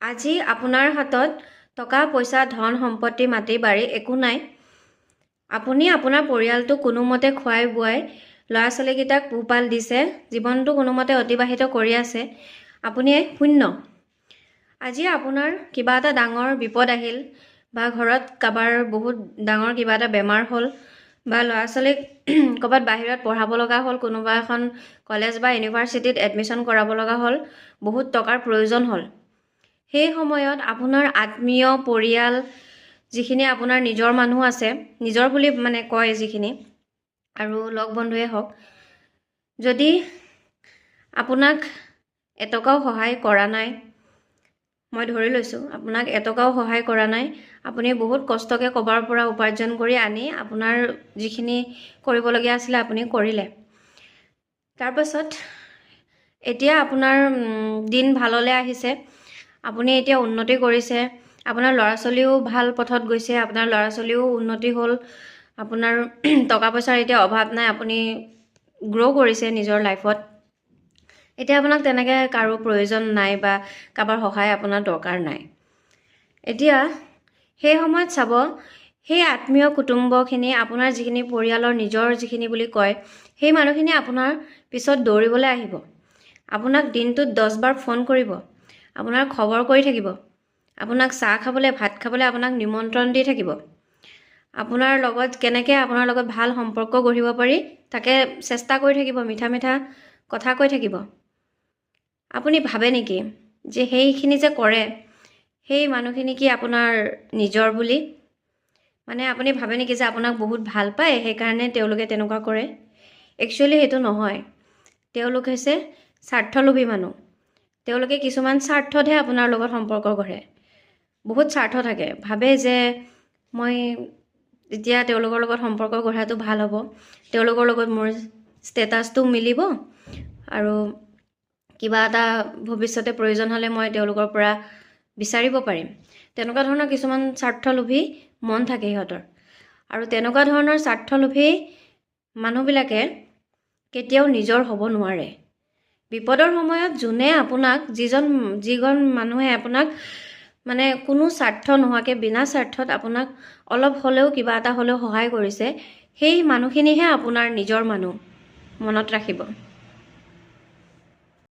আজি আপোনাৰ হাতত টকা পইচা, ধন সম্পত্তি, মাটি বাৰী একো নাই। আপুনি আপোনাৰ পৰিয়ালটো কোনোমতে খুৱাই বোৱাই ল'ৰা ছোৱালীকেইটাক পোহপাল দিছে, জীৱনটো কোনোমতে অতিবাহিত কৰি আছে, আপুনি শূন্য। আজি আপোনাৰ কিবা এটা ডাঙৰ বিপদ আহিল বা ঘৰত কাৰোবাৰ বহুত ডাঙৰ কিবা এটা বেমাৰ হ'ল বা ল'ৰা ছোৱালীক ক'ৰবাত বাহিৰত পঢ়াব লগা হ'ল, কোনোবা এখন কলেজ বা ইউনিভাৰ্চিটিত এডমিশ্যন কৰাব লগা হ'ল, বহুত টকাৰ প্ৰয়োজন হ'ল, সেই সময়ত আপোনাৰ আত্মীয় পৰিয়াল, যিখিনি আপোনাৰ নিজৰ মানুহ আছে, নিজৰ বুলি মানে কয় যিখিনি, আৰু লগ বন্ধুৱে হওক, যদি আপোনাক এটকাও সহায় কৰা নাই, মই ধৰি লৈছোঁ আপোনাক এটকাও সহায় কৰা নাই, আপুনি বহুত কষ্টকৈ ক'ৰবাৰ পৰা উপাৰ্জন কৰি আনি আপোনাৰ যিখিনি কৰিবলগীয়া আছিলে আপুনি কৰিলে, তাৰপাছত এতিয়া আপোনাৰ দিন ভাললৈ আহিছে, আপুনি এতিয়া উন্নতি কৰিছে, আপোনাৰ ল'ৰা ছোৱালীও ভাল পথত গৈছে, আপোনাৰ ল'ৰা ছোৱালীও উন্নতি হ'ল, আপোনাৰ টকা পইচাৰ এতিয়া অভাৱ নাই, আপুনি গ্ৰ' কৰিছে নিজৰ লাইফত, এতিয়া আপোনাক তেনেকৈ কাৰো প্ৰয়োজন নাই বা কাৰোবাৰ সহায় আপোনাৰ দৰকাৰ নাই। এতিয়া সেই সময়ত চাব, সেই আত্মীয় কুটুম্বখিনি, আপোনাৰ যিখিনি পৰিয়ালৰ নিজৰ যিখিনি বুলি কয়, সেই মানুহখিনি আপোনাৰ পিছত দৌৰিবলৈ আহিব, আপোনাক দিনটোত 10 বাৰ ফোন কৰিব, আপোনাৰ খবৰ কৰি থাকিব, আপোনাক চাহ খাবলৈ, ভাত খাবলৈ আপোনাক নিমন্ত্ৰণ দি থাকিব, আপোনাৰ লগত কেনেকৈ আপোনাৰ লগত ভাল সম্পৰ্ক গঢ়িব পাৰি তাকে চেষ্টা কৰি থাকিব, মিঠা মিঠা কথা কৈ থাকিব। আপুনি ভাবে নেকি যে সেইখিনি যে কৰে সেই মানুহখিনি কি আপোনাৰ নিজৰ বুলি? মানে আপুনি ভাবে নেকি যে আপোনাক বহুত ভাল পায়, সেইকাৰণে তেওঁলোকে তেনেকুৱা কৰে? একচুৱেলি সেইটো নহয়। তেওঁলোক হৈছে স্বাৰ্থলোভী মানুহ। তেওঁলোকে কিছুমান স্বাৰ্থতহে আপোনাৰ লগত সম্পৰ্ক গঢ়ে। বহুত স্বাৰ্থ থাকে, ভাবে যে মই এতিয়া তেওঁলোকৰ লগত সম্পৰ্ক গঢ়াটো ভাল হ'ব, তেওঁলোকৰ লগত মোৰ ষ্টেটাছটো মিলিব আৰু কিবা এটা ভৱিষ্যতে প্ৰয়োজন হ'লে মই তেওঁলোকৰ পৰা বিচাৰিব পাৰিম। তেনেকুৱা ধৰণৰ কিছুমান স্বাৰ্থলোভী মন থাকে সিহঁতৰ। আৰু তেনেকুৱা ধৰণৰ স্বাৰ্থলোভী মানুহবিলাকে কেতিয়াও নিজৰ হ'ব নোৱাৰে। বিপদৰ সময়ত যোনে আপোনাক, যিজন মানুহে আপোনাক মানে কোনো স্বাৰ্থ নোহোৱাকৈ, বিনা স্বাৰ্থত আপোনাক অলপ হ'লেও, কিবা এটা হ'লেও সহায় কৰিছে, সেই মানুহখিনিহে আপোনাৰ নিজৰ মানুহ, মনত ৰাখিব।